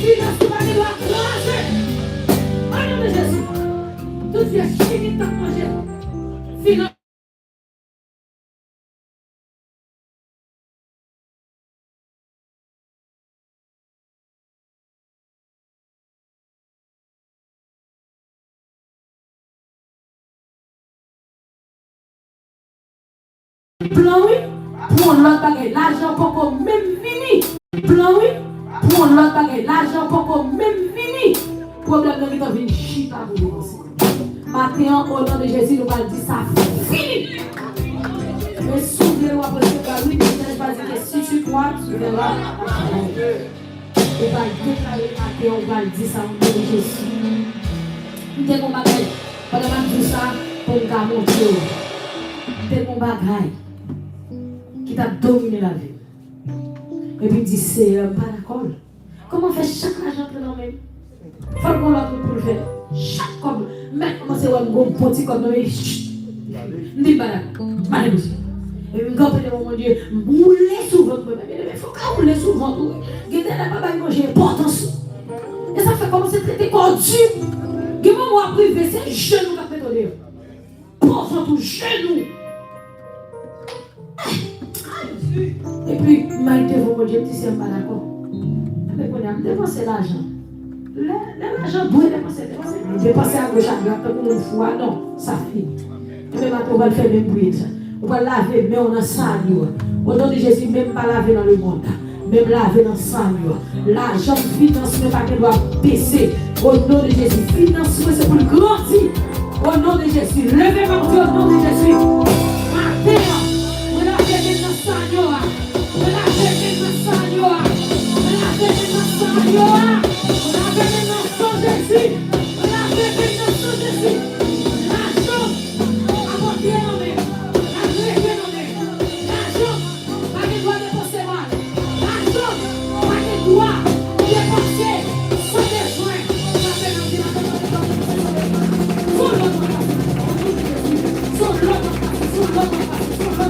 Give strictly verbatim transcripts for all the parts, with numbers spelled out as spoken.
Finans ou pa gen dwa kraze. O non de Jezi. Tout vye chimik k ap manje finans. Plan wi, pou yon lòt bagay. Lajan poko menm vini. Plan wi, pou yon lòt bagay. Lajan poko menm vini. Pwoblèm nan gentan vin chita pou depanse. Maten an, o non de Jezi, nou pral di sa fini. Men si w vle, w ap resevwa, wi, Bondye pa di ke si tu crois, tu verras. Ou pral deklare maten an, ou pral di sa, o non de Jezi. M te gon bagay, pandan m ap di w sa, pou m ka montre w. M te gon bagay ki t ap domine lavi m. Epi m di, Seyè, m pa dakò. Kòman fè chak lajan antre nan men m? Fò l gon lòt moun pou l fè l. Chak kòb, m mèt kòmanse wè m gon bon ti kòb nan men m. M di, m pa dakò. M pa negosye. Epi m kanpe devan Bondye, m woule sou vant mwen. Byeneme, fò w ka woule sou vant ou. Gen de lè pa bay manje enpòtans. E sa fè kòmanse trete kò w di. Gen moman w ap rive, se jenou k ap mete w deyò. Pran vant ou, jenou. Epi, m al devan Bondye, m di, Seyè, m pa dakò. Enben, kounye a, m depanse lajan. Lè, lè lajan dwe depanse, depanse. Depanse agoch adwat, tankou moun fou a, non, sa fini. Enben, maten, ou pral fè menm priyè sa. Ou pral lave men w nan salye w. O non de Jezi, men m pa lave nan lemonn. Men m lave nan salye w. Lajan m, finans mwen pa gen dwa bese. O non de Jezi, finans mwen se pou l grandi. O non de Jezi, leve men w, di, o non de Jezi. Maten an, mwen lave men m nan salye w a. Mwen lave men m nan salye w a. Mwen lave men m nan salye w a. Mwen lave men m nan san Jezi. Mwen lave men m nan san Jezi. Lajan ap antre nan men m. L ap rete nan men m. Lajan pa gen dwa depanse mal. Lajan pa gen dwa depanse san bezwen. Son lòt ap pase, son lòt ap pase, son lòt ap pase, son lòt ap pase.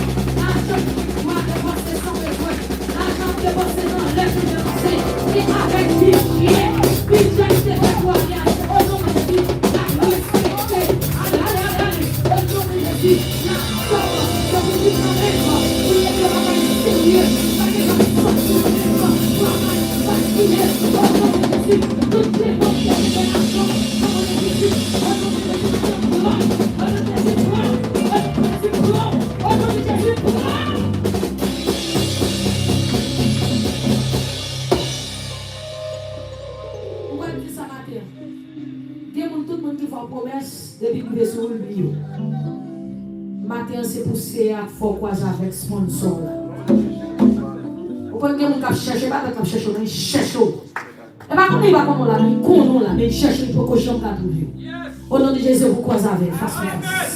Lajan pa gen dwa depanse san bezwen. Lajan ap depanse nan lè pou depanse. Se avèk bidjè. Bidjè ki te fè vwayaj. O non de Jezi, l ap respekte. Ale, ale, ale, ale. O non de Jezi, l ap sòti. Depi li nan men w, pou l te fè bagay serye. Pa gen bagay sòti nan men w. Travay, pa kite. O non de Jezi, tout demon ki te mete lajan, o non de Jezi, o non de Jezi, pran. O non de Jezi, pran. O non de Jezi, pran. O non de Jezi, pran. Ou wè m di sa maten an. Gen moun, tout moun ki fè w pwomès, depi l rive sou ou, l bliye w. Maten an, se pou Seyè a fè w kwaze avèk sponsò w la. Ou konn gen moun k ap chèche, pa tèt k ap chèche w, men l chèche w. E pa konnen, e pa konnen w la, men l konnen w la, men l chèche w, li poko janm ka twouve w. O non de Jezi, ou kwaze avè l, fas pou fas.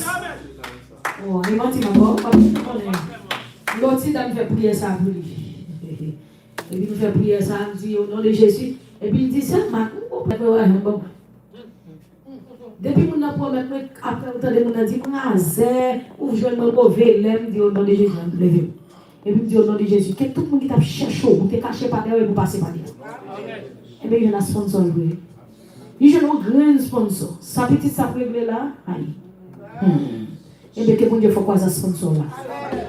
O, e manti m ap ba w, w ap konnen. Lòt ti dam fè priyè sa pou li. Epi m fè priyè sa, m di, o non de Jezi. Epi l di, sè Mak, ou konprann mwen wè, bon. Depi moun nan pwomèt mwen, apre ou tande moun nan di, krazè, ou jwenn mwen move lè, m di, o non de Jezi, m leve m. Epi m di, o non de Jezi, ke tout moun ki t ap chèche w, ou te kache pa dèyè w, epi w pase pa dèyè. Enben, jwenn a sponsò l vre. Li jwenn yon grenn sponsò. Sa pitit sa ap regle la, ay. Hmm. Enben, ke Bondye fè w kwaze a sponsò w la.